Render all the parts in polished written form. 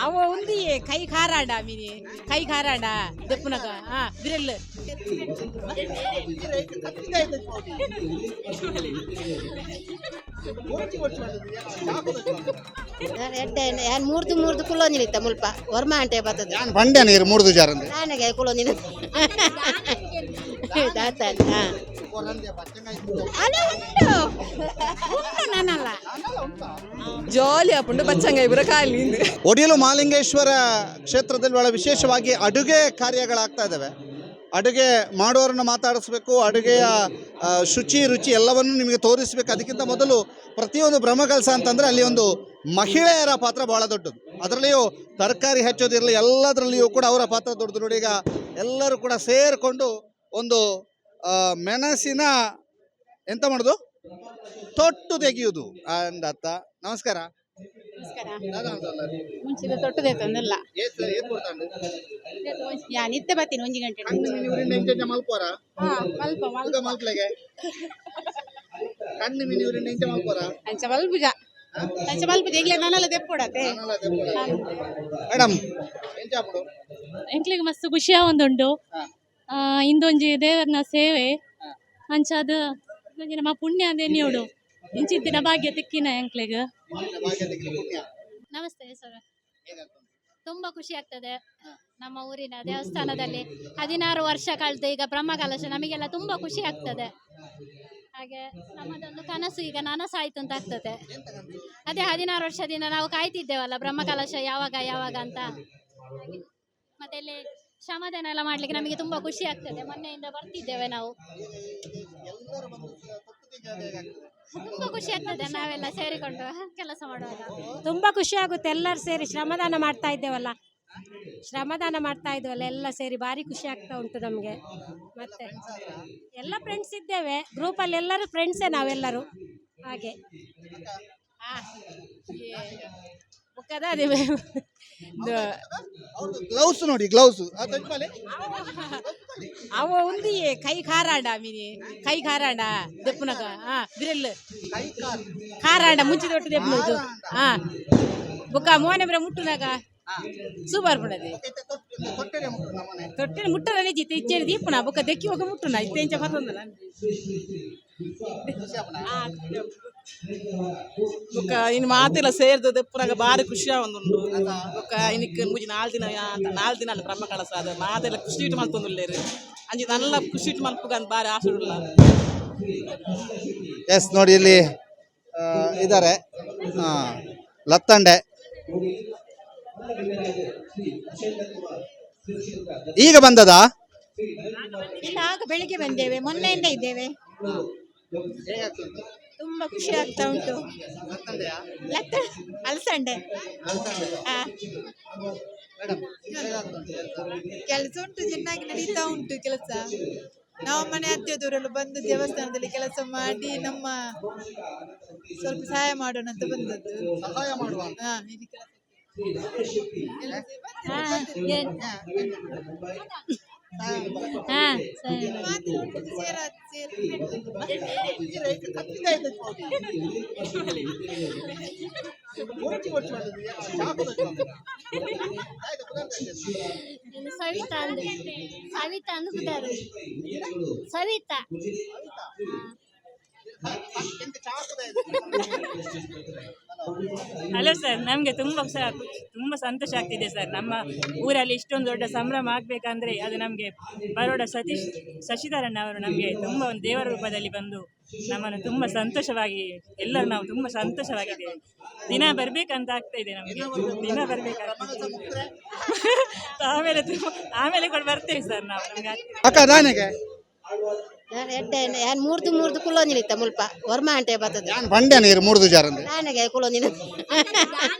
ಅವ ಉಂದಿಯೇ ಕೈ ಖಾರಾಡ ಮಿನಿ ಕೈ ಖಾರಾಡ ದೆಪ್ಪುನಗ ಹಾ ಬಿರಲ್. ಎಡ್ಡೆ ಯಾನ್ ಮೂರ್ದು ಮೂರ್ದು ಕುಲ್ಲೊಂದಿನಿತ್ತ ಮುಲ್ಪ ಒರ್ಮ ಅಂಟೆ ಬರ್ತದೆ. ಯಾನ್ ಬಂಡೆ ನೀರು ಮೂರ್ದು ಜಾರಂದೆ. ನಾನೆಗೆ ಕುಲ್ಲೊಂದಿನ ದಾತಾನೆ ಹಾ ಅಲ್ಲ ಉಂಟು ಉಂಟು ನಾನಲ್ಲ. ಜಾಲಿ ಆಪುಂಡು ಬಚ್ಚಂಗಾಯಿ ಪೂರ ಖಾಲಿ ಇಂದು. ಒಡಿಲು ಮಹಾಲಿಂಗೇಶ್ವರ ಕ್ಷೇತ್ರದಲ್ಲಿ ಬಹಳ ವಿಶೇಷವಾಗಿ ಅಡುಗೆ ಕಾರ್ಯಗಳಾಗ್ತಾ ಇದ್ದಾವೆ. ಅಡುಗೆ ಮಾಡುವವರನ್ನು ಮಾತಾಡಿಸ್ಬೇಕು, ಅಡುಗೆಯ ಶುಚಿ ರುಚಿ ಎಲ್ಲವನ್ನು ನಿಮಗೆ ತೋರಿಸಬೇಕು. ಅದಕ್ಕಿಂತ ಮೊದಲು ಪ್ರತಿಯೊಂದು ಬ್ರಹ್ಮಕಲಶ ಅಂತಂದರೆ ಅಲ್ಲಿ ಒಂದು ಮಹಿಳೆಯರ ಪಾತ್ರ ಬಹಳ ದೊಡ್ಡದು. ಅದರಲ್ಲಿಯೂ ತರಕಾರಿ ಹೆಚ್ಚೋದಿರಲಿ, ಎಲ್ಲದರಲ್ಲಿಯೂ ಕೂಡ ಅವರ ಪಾತ್ರ ದೊಡ್ಡದು. ನೋಡಿ, ಈಗ ಎಲ್ಲರೂ ಕೂಡ ಸೇರಿಕೊಂಡು ಒಂದು ಮೆಣಸಿನ ಎಂತ ಮಾಡೋದು, ತೊಟ್ಟು ತೆಗೆಯುವುದು ಅಂದತ್ತ. ನಮಸ್ಕಾರ. ನಮಸ್ಕಾರ. ಮುಂಚಿನ ತೊಟ್ಟದೆ ತಂದಲ್ಲ. ಯಾ ನಿತ್ಯ ಬರ್ತೀನಿ ಒಂಜಿ ಗಂಟೆ. ಮಲ್ಪೋರ? ಹಾ, ಮಲ್ಪ ಮಲ್ಪ. ಮಲ್ಪಲೆಗೆ ಕಣ್ಣು ಮಿನಿ ಊರಿನ ಇಂಚ ಮಲ್ಪೋರ? ಅಂಚ ಮಲ್ಪುಜ, ಅಂಚ ಮಲ್ಪುಜ. ಈಗಲೇ ನಾನೆಲ್ಲ ದೆಪ್ಪುಡತೆ. ಮೇಡಮ್, ಎಂಚ ಆಪುಂಡು? ಎಂಕ್ಲಿಗ್ ಮಸ್ತ್ ಖುಷಿ ಆವೊಂದುಂಡು. ಇಂದೊಂಜಿ ದೇವರ್ನ ಸೇವೆ ಅಂಚಾದ್ ಇಂದೊಂಜಿ ನಮ್ಮ ಪುಣ್ಯ ಅಂದ್ ಎನ್ನಿಯೋಡು ಇಂಚಿತ್ತಿನ ಭಾಗ್ಯ ತಿಕ್ಕಿನ ಎಂಕ್ಲೆಗ್. ನಮಸ್ತೆ ಸರ್. ತುಂಬಾ ಖುಷಿ ಆಗ್ತದೆ. ನಮ್ಮ ಊರಿನ ದೇವಸ್ಥಾನದಲ್ಲಿ 16 ವರ್ಷ ಕಳೆದು ಈಗ ಬ್ರಹ್ಮಕಲಶ, ನಮಗೆಲ್ಲ ತುಂಬಾ ಖುಷಿ ಆಗ್ತದೆ. ಹಾಗೆ ನಮ್ಮದೊಂದು ಕನಸು ಈಗ ನನಸಾಯ್ತು ಅಂತ ಆಗ್ತದೆ. ಅದೇ 16 ವರ್ಷದಿಂದ ನಾವು ಕಾಯ್ತಿದ್ದೇವಲ್ಲ, ಬ್ರಹ್ಮಕಲಶ ಯಾವಾಗ ಯಾವಾಗ ಅಂತ. ಹಾಗೆ. ಮತ್ತೆ ಇಲ್ಲಿ ಶ್ರಮದಾನ ಎಲ್ಲ ಮಾಡ್ಲಿಕ್ಕೆ ನಮಗೆ ತುಂಬಾ ಖುಷಿ ಆಗ್ತದೆ. ಮೊನ್ನೆಯಿಂದ ಬರ್ತಿದ್ದೇವೆ ನಾವು. ತುಂಬಾ ಖುಷಿ ಆಗ್ತದೆ ನಾವೆಲ್ಲ ಸೇರಿಕೊಂಡು ಕೆಲಸ ಮಾಡುವಾಗ. ತುಂಬ ಖುಷಿ ಆಗುತ್ತೆ. ಎಲ್ಲರೂ ಸೇರಿ ಶ್ರಮದಾನ ಮಾಡ್ತಾ ಇದ್ದೇವಲ್ಲ, ಶ್ರಮದಾನ ಮಾಡ್ತಾ ಇದ್ದೇವಲ್ಲ ಎಲ್ಲ ಸೇರಿ, ಭಾರಿ ಖುಷಿ ಆಗ್ತಾ ಉಂಟು ನಮಗೆ. ಮತ್ತೆ ಎಲ್ಲ ಫ್ರೆಂಡ್ಸ್ ಇದ್ದೇವೆ ಗ್ರೂಪಲ್ಲಿ, ಎಲ್ಲರೂ ಫ್ರೆಂಡ್ಸೇ ನಾವೆಲ್ಲರೂ ಹಾಗೆ. ಬೊಕ್ಕದ ಅದೇ. ಅವ್ರದ್ದು ಗ್ಲೌಸ್ ನೋಡಿ, ಗ್ಲೌಸ್. ಅವ ಉಂದಿಯೇ ಕೈ ಖಾರಾಡ ಮಿನಿ ಕೈ ಖಾರಾಡ ದೆಪ್ಪುನಗ ಹಾ ಬಿರಲ್ ಖಾರಾಡ ಮುಂಚೆ ದೊಡ್ಡ ದೆಪ್ಪುನದು. ಹಾ, ಬೊಕ್ಕ ಮೋನೆ ಬರ ಮುಟ್ಟುನಾಗ ಸೂಪರ್ ಪಡದೆ. ತೊಟ್ಟಿನ ಮುಟ್ಟರ ನಿಜಿತ್ ಇಚ್ಚೇರಿ ದೀಪುನ ಬೊಕ್ಕ ದೆಕ್ಕಿ ಹೋಗ ಮುಟ್ಟುನ ಇತ್ತೆ ಇಂಚ ಪತ್ತೊಂದಲ್ಲ. ಬೊಕ್ಕ ಇನ್ನು ಮಾತೆಲ್ಲ ಸೇರ್ದು ದೆಪ್ಪುನಾಗ ಬಾರಿ ಖುಷಿ ಆವೊಂದುಂಡು. ಬೊಕ್ಕ ಇನಿಕ್ ಮೂಜಿ ನಾಲ್ ದಿನ ನಾಲ್ ದಿನ ಅಲ್ಲ ಬ್ರಹ್ಮ ಕಳಸ ಅದು ಮಾತೆಲ್ಲ ಖುಷಿ ಇಟ್ಟು ಮಲ್ತೊಂದುಲ್ಲೇರು. ಅಂಚಿ ನಲ್ಲ ಖುಷಿ ಇಟ್ಟು ಮಲ್ಪುಗ ಅಂತ ಬಾರಿ ಆಸೆ ಉಳ್ಳ. ಎಸ್, ನೋಡಿ ಇಲ್ಲಿ ಇದ್ದಾರೆ. ಹಾ, ಲತ್ತಂಡೆ ಈಗ ಬಂದದಾ? ಇಲ್ಲ, ಆಗ ಬೆಳಿಗ್ಗೆ ಬಂದೇವೆ, ಮೊನ್ನೆಯಿಂದ ಇದ್ದೇವೆ. ತುಂಬಾ ಖುಷಿ ಆಗ್ತಾ ಉಂಟು. ಲತ್ತ ಅಲಸಂಡೆ. ಹಾ. ಕೆಲಸ ಉಂಟು, ಚೆನ್ನಾಗಿ ನಡೀತಾ ಉಂಟು ಕೆಲಸ. ನಾವು ಮನೆ ಹತ್ತಿರದವರೆಲ್ಲ ಬಂದು ದೇವಸ್ಥಾನದಲ್ಲಿ ಕೆಲಸ ಮಾಡಿ ನಮ್ಮ ಸ್ವಲ್ಪ ಸಹಾಯ ಮಾಡೋಣ ಅಂತ ಬಂದದ್ದು. ಸಹಾಯ ಮಾಡುವ? ಹಾ, ಇಲ್ಲಿ ಕೆಲಸ ಎಲ್ಲ ಬಂದಿದೆ, ಬಂದಿದೆ. ಹಾ ಸರಿ. ಮಾತು ಸೇರ ಸೇರ. ಇದು ಸವಿತಾ ಅಂದು, ಸವಿತಾ ಅಂದು ಪುದಾರು, ಸವಿತಾ. ಹಲೋ ಸರ್, ನಮಗೆ ತುಂಬ ತುಂಬ ಸಂತೋಷ ಆಗ್ತಿದೆ ಸರ್. ನಮ್ಮ ಊರಲ್ಲಿ ಇಷ್ಟೊಂದು ದೊಡ್ಡ ಸಂಭ್ರಮ ಆಗಬೇಕಂದ್ರೆ ಅದು ನಮಗೆ ಬರೋಡ ಸತೀಶ್ ಶಶಿಧರನ್ ಅವರು ನಮಗೆ ತುಂಬ ಒಂದು ದೇವರ ರೂಪದಲ್ಲಿ ಬಂದು ನಮ್ಮನ್ನು ತುಂಬ ಸಂತೋಷವಾಗಿ, ಎಲ್ಲರೂ ನಾವು ತುಂಬ ಸಂತೋಷವಾಗಿದ್ದೇವೆ. ದಿನ ಬರಬೇಕಂತ ಆಗ್ತಾ ಇದೆ ನಮಗೆ, ದಿನ ಬರಬೇಕಂತ. ಆಮೇಲೆ ತುಂಬ ಆಮೇಲೆ ಕೂಡ ಬರ್ತೇವೆ ಸರ್ ನಾವು, ನಮಗೆ ಆಗ್ತದೆ. ಅಕ್ಕ, ನಾನೆಗೆ ನಾನು ಎಡ್ಡೆ ಯಾನ್ ಮೂರ್ದು ಮೂರ್ದು ಕುಲ್ಲೊಂದಿನಿತ್ತ ಮುಲ್ಪ ಒರ್ಮ ಅಂಟೆ ಬರ್ತದೆ. ಯಾನ್ ಬಂಡೆ ನೀರು ಮೂರ್ದು ಜಾರಂದೆ. ನಾನೆಗೆ ಕುಲ್ಲೊಂದಿನ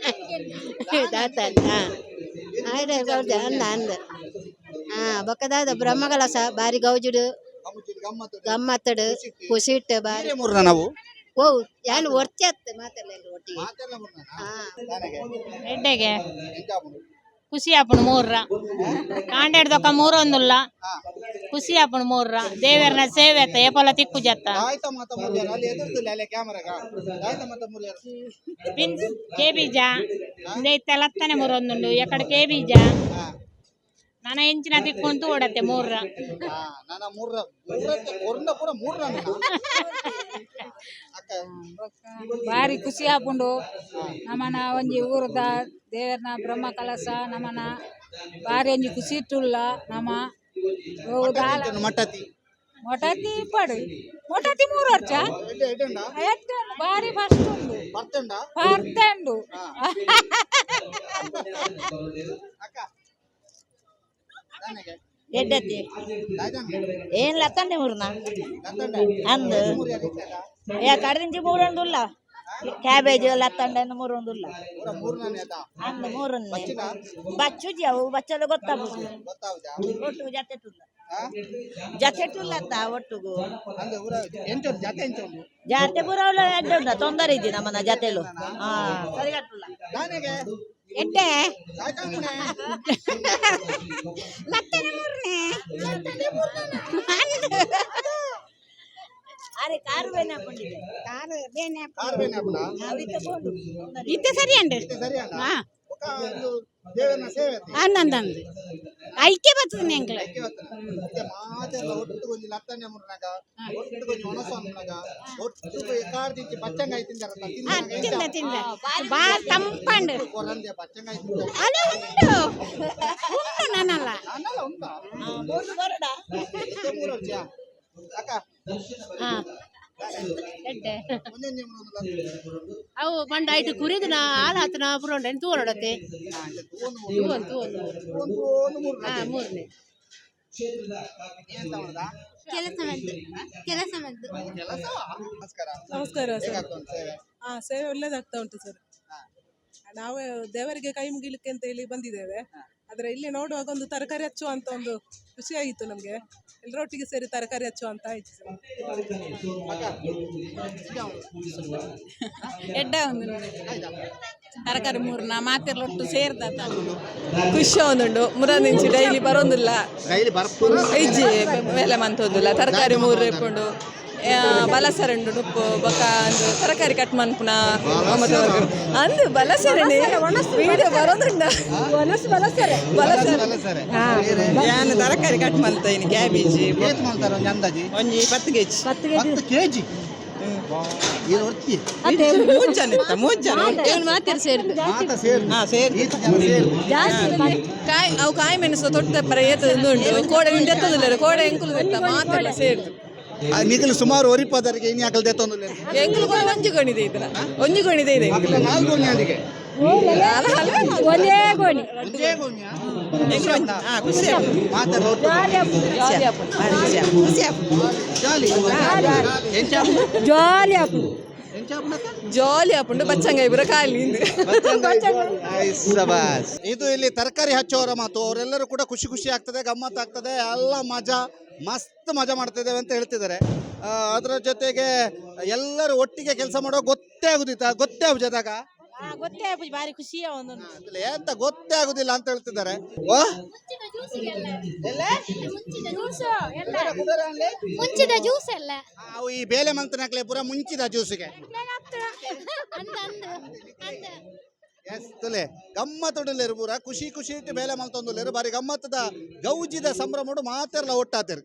ದಾತಾನೆ ಹಾ ಆಯ್ತು ಹೌದು ಅಂದ ಅಂದ. ಹಾ, ಬೊಕ್ಕದಾದ ಬ್ರಹ್ಮಕಲಶ ಬಾರಿ ಗೌಜುಡು ಗಮ್ಮತ್ತಡು ಖುಷಿ ಇಟ್ಟು ಬಾರಿ. ಮೂರ್ನ ನಾವು. ಓ, ಯಾನ್ ಒರ್ಚೆ ಅತ್ತೆ ಮಾತೆಲ್ಲ ಎಲ್ಲ ಒಟ್ಟಿಗೆ. ಹಾ. ಎಡ್ಡೆಗೆ ಖುಷಿ ಆಪುಂಡು. ಮೂರ್ರ ಕಾಂಡೆಡ್ದೊಕ್ಕ ಮೂರೊಂದುಲ್ಲ. ಖುಷಿ ಆಪುಂಡು ಮೂರ್ರ ದೇವೆರ್ನ ಸೇವೆ ಅತ್ತ ಏಪಲ ತಿಕ್ಕು ಜತ್ತ. ಆಯ್ತ ಮಾತ ಮೂರ್ಯಾರ ಅಲ್ಲಿ ಎದುರ್ದಿಲ್ಲ ಅಲ್ಲೇ ಕ್ಯಾಮರಾಗ ಆಯ್ತ ಮಾತ ಮೂರ್ಯಾರ. ಬಿನ್ಸ್ ಕೇಬೀಜ ಇಂದೆ ಇತ್ತೆ ಲತ್ತನೆ ಮೂರೊಂದುಂಡು ಎಕಡೆ ಕೇಬೀಜ. ನನ ಎಂಚಿನ ತಿಕ್ಕೊಂತು ಓಡತ್ತೆ ಮೂರ್ರ. ಹಾ ನಾನ ಮೂರ್ರ ಮೂರಕ್ಕೆ ಕೊರ್ನ ಪೂರ ಮೂರ್ರ ಅಕ್ಕ. ಭಾರಿ ಖುಷಿ ಆಪುಂಡು ನಮನ ಒಂಜಿ ಊರದ ದೇವರ್ನ ಬ್ರಹ್ಮ ಕಲಸ ನಮನ ಭಾರಿ ಒಂಜಿ ಖುಷಿ ಇಟ್ಟುಲ್ಲ ನಮ ಓ ದಾಲ. ಮಟ್ಟತಿ. ಮೊಟತಿ ಪಡು ಮೊಟತಿ 3 ವರ್ಷ. ಎಡ್ಡೆ ಎಡ್ಡೆ. ಎಟ್ಟು ಭಾರಿ ಫಸ್ಟ್ ಉಂಡು. ಬರ್ತುಂಡ. ಪರ್ತುಂಡು. ಅಕ್ಕ ದಾನೆಗೆ? ಎಡ್ಡತಿ. ದಾಯ್ದಂಗೆ? ಏನ್ ಲತ್ತಂಡೆ ಮೂರ್ನ. ಲತ್ತಂಡೆ? ಅಂದು. ಮೂರ್ಯಾರ ಇತ್ತೆಲ್ಲ? ಏ ಕಡ್ದಿಂಚಿ ಮೂರೊಂದುಲ್ಲ ಕ್ಯಾಬೇಜ್ ಲತ್ತಂಡೆ ಮೂರೊಂದುಲ್ಲ. ಪೂರ ಮೂರ್ನೇ ಆತಾ? ಅಂದು ಮೂರನ್ನೇ. ಬಚ್ಚಿನ? ಬಚ್ಚುಜಿ ಅವು ಬಚ್ಚಲು ಗೊತ್ತಾಗುದು. ಗೊತ್ತಾವುದಾ? ಒಟ್ಟು ಜತೆಟುಲ್ಲ. ಹಾ? ಜತೆಟುಲ್ಲ ಅಂತ ಒಟ್ಟುಗು. ಅಂದ್ರೆ ಊರ ಎಂಚ ಉಂಟು ಜಾತೆ ಎಂಚ ಉಂಟು? ಜಾತೆ ಪೂರ ಅವಳ ಎಡ್ಡೆ ಉಂಟ ತೊಂದರೆ ಇದ್ದಿ ನಮ್ಮನ ಜತೆಲು ಹಾ ಸರಿಗಟ್ಟುಲ್ಲ. ದಾನೆಗೆ? ಎಡ್ಡೆ. ದಾಯ್ತಂಗುಣೆ? ಲತ್ತನೆ ಮೂರನೇ. ಅರೆ ಕಾರು ಬೇನೆ ಹಾಕೊಂಡಿದ್ದೆ. ಕಾರು ಬೇನೆ. ಕಾರ್ ಬೇನೆ ಅಪ್ಪನ? ಅವಿತ ಬೋಡು. ಇತ್ತೆ ಸರಿ ಅಂಡು. ಇತ್ತೆ ಸರಿ ಅಣ್ಣ? ಹಾ. ಬೊಕ್ಕ ಒಂದು ದೇವರನ್ನ ಸೇವೆ ಆತಿ. ಅಂದಂದು ಐಕ್ಯ ಬರ್ತದೆ ಎಂಕ್ಲೆ. ಐಕ್ಯ ಬರ್ತದೆ. ಇತ್ತೆ ಮಾತೆಲ್ಲ ಒಟ್ಟು ಒಂಜಿ ಲತ್ತಂಡೆ ಮುರ್ನಾಗ ಒಟ್ಟು ಒಂಜಿ ಒಣಸು ಅನ್ನಾಗ ಒಟ್ಟು ಕಾಡ್ದಿಂಚಿ ಬಚ್ಚಂಗಾಯಿ ತಿಂದಾರತ್ತ. ಹಾ ತಿಂದ ತಿಂದ ಬಾರ್ ತಂಪಂಡು. ಕೊರಂದೆ ಬಚ್ಚಂಗಾಯಿ ತಿಂದ. ಅಲ್ಲ ಉಂಟು ಉಂಟು ನಾನಲ್ಲ. ನಾನಲ್ಲ ಉಂಟಾ? ಬೋಡು ಬರಡ. ಇತ್ತೆ 3 ವರ್ಷ ಅಕ್ಕ. ಹಾ ಎಡ್ಡೆ. ಒಂದೊಂದು ಮೂರೊಂದು. ಅವು ಪಂಡ ಐಟು ಕುರಿದಿನ ಹಾಲು ಆತನ ಪುರೋಂಡೆ ತೂವನೊಡತ್ತೆ. ತೂವನ್ ತೂವನ್. ಒಂದು ಒಂದು ಮೂರು. ಹಾ ಮೂರನೇ. ಎಂತ ಮಾಡುದಾ? ಕೆಲಸ ಮದ್ದು ಕೆಲಸ ಮದ್ದು. ಕೆಲಸವಾ? ನಮಸ್ಕಾರ. ನಮಸ್ಕಾರ ಸರ್. ಹೇಗಾಗ್ತಾ ಉಂಟು ಸೇವೆ? ಹಾ ಸೇವೆ ಒಳ್ಳೇದಾಗ್ತಾ ಉಂಟು ಸರ್. ನಾವು ದೇವರಿಗೆ ಕೈ ಮುಗಿಲಿಕ್ಕೆ ಅಂತ ಹೇಳಿ ಬಂದಿದ್ದೇವೆ. ಆದ್ರೆ ಇಲ್ಲಿ ನೋಡುವಾಗ ಒಂದು ತರಕಾರಿ ಹಚ್ಚುವ ಅಂತ ಒಂದು ಖುಷಿಯಾಗಿತ್ತು ನಮಗೆ. ಎಲ್ಲರೊಟ್ಟಿಗೆ ಸೇರಿ ತರಕಾರಿ ಹಚ್ಚುವ ಅಂತ ಆಯ್ತು ಸರ್. ಎಡ್ಡೆ ಒಂದು ತರಕಾರಿ ಮೂರ್ನ ಮಾತೆಲ್ಲ ಒಟ್ಟು ಸೇರ್ದ. ಖುಷಿ ಒಂದುಂಡು ಮುರಾದಿಂಚಿ ಡೈಲಿ ಬರೋದಿಲ್ಲ. ಡೈಲಿ ಬರ್ಪುರ? ಇಜ್ಜಿ ಬೇಲೆ ಮಂತೊಂದುಲ್ಲ ತರಕಾರಿ ಮೂರು ರೇಪುಂಡು ಬಲಸರಂಡು ನುಪ್ಪು ಬೊಕ ಅಂದು ತರಕಾರಿ ಕಟ್ ಮನ್ಪುನ ಅಂದು ಬಲಸರಣೆ ವೀಡಿಯೋ ಬರೋದುಂಡ ಬಲಸರೆ. ಬಲಸರೆ. ನಾನು ತರಕಾರಿ ಕಟ್ ಮಾಡ್ತಾ ಇದ್ದೀನಿ ಕ್ಯಾಬೇಜ್. ಏತ್ ಮಾಡ್ತಾರೆ ಒಂಜಿ ಅಂದಾಜಿ? ಒಂಜಿ 10 ಕೆಜಿ. 10 ಕೆಜಿ ಏನು ಒರ್ತಿ? ಮೂರು ಜನ ಇತ್ತ 3 ಜನ. ಮಾತಿರ್ ಸೇರ್ದು. ಮಾತ ಸೇರ್ದು. ಹಾ, ಸೇರ್ದು. ಈತ ಜನ ಸೇರ್ದು. ಕಾಯಿ ಅವು ಕಾಯಿ ಮೆಣಸು ತೊಟ್ಟ ಪರ ಏತದ ಉಂಟು ಕೋಡೆ ಉಂಟು ಕೋಡೆ ಎಂಕುಲು ಬೆತ್ತ ಮಾತೆಲ್ಲ ಸೇರ್ದು. ಆ, ನಿಗಲು ಸುಮಾರು ಒರಿಪದರಿಗೆ ಇನ್ನು ಯಾಕಲ್ ದೇತೊಂದುಲ್ಲ. ಎಂಕುಲು ಕೂಡ ಒಂಜಿ ಗೋಣಿದೆ ಇದನ್ನ ಒಂಜಿ ಗೋಣಿದೆ ಇದೆ ಎಂಕುಲು. ನಾಲ್ಕು ಗೋಣಿ ಅಲ್ಲಿಗೆ. ಅಲ್ಲ ಅಲ್ಲ. ಒಂದೇ ಗೋಣಿ. ಒಂದೇ ಗೋಣಿಯಾ? ಖುಷಿ ಆಗ್ತದೆ. ಮಾತೆಲ್ಲ ಒಟ್ಟು. ಖುಷಿ ಆಗ್ತದೆ. ಜಾಲಿ ಎಂಚ? ಜಾಲಿ ಆಪುಂಡು. ಎಂಚ ಆಪುಂಡಕ್ಕ? ಜಾಲಿ ಆಪುಂಡು ಬಚ್ಚಂಗಾಯಿ ಪೂರ ಖಾಲಿ ಇಂದು. ಇದು ಇಲ್ಲಿ ತರಕಾರಿ ಹಚ್ಚುವವರ ಮಾತು. ಅವರೆಲ್ಲರೂ ಕೂಡ ಖುಷಿ ಖುಷಿ ಆಗ್ತದೆ, ಗಮ್ಮತ್ ಆಗ್ತದೆ, ಎಲ್ಲ ಮಜಾ ಮಸ್ತ್ ಮಜಾ ಮಾಡ್ತಿದ್ದೇವೆ ಅಂತ ಹೇಳ್ತಿದ್ದಾರೆ. ಅದರ ಜೊತೆಗೆ ಎಲ್ಲರೂ ಒಟ್ಟಿಗೆ ಕೆಲಸ ಮಾಡೋ ಗೊತ್ತೇ ಆಗುದಿತ್ತ ಗೊತ್ತೇ ಆಗುದಾಗ. ಗೊತ್ತೇ ಆಪುಜಿ ಬಾರಿ ಖುಷಿಯ ಒಂದು. ಎಂತ ಗೊತ್ತೇ ಆಗುದಿಲ್ಲ ಅಂತ ಹೇಳ್ತಿದ್ದಾರೆ. ವಾ? ಮುಂಚಿದ ಜ್ಯೂಸ್ ಎಲ್ಲ. ಅವು ಈ ಬೇಲೆ ಮಂತನಾಕ್ಲೆ ಪೂರ ಮುಂಚಿದ ಜ್ಯೂಸಿಗೆ. ಅಂದ ಅಂದು ಅಂದ. ಎಸ್ ತುಲೆ ಗಮ್ಮತ್ತುಡಲೇರು ಪೂರ ಖುಷಿ ಖುಷಿ ಇಟ್ಟು ಬೇಲೆ ಮಲ್ತೊಂದುಲ್ಲೇರು. ಬಾರಿ ಗಮ್ಮತ್ತದ ಗೌಜಿದ ಸಂಭ್ರಮಡು ಮಾತೆರ್ಲ ಒಟ್ಟಾತೇರು.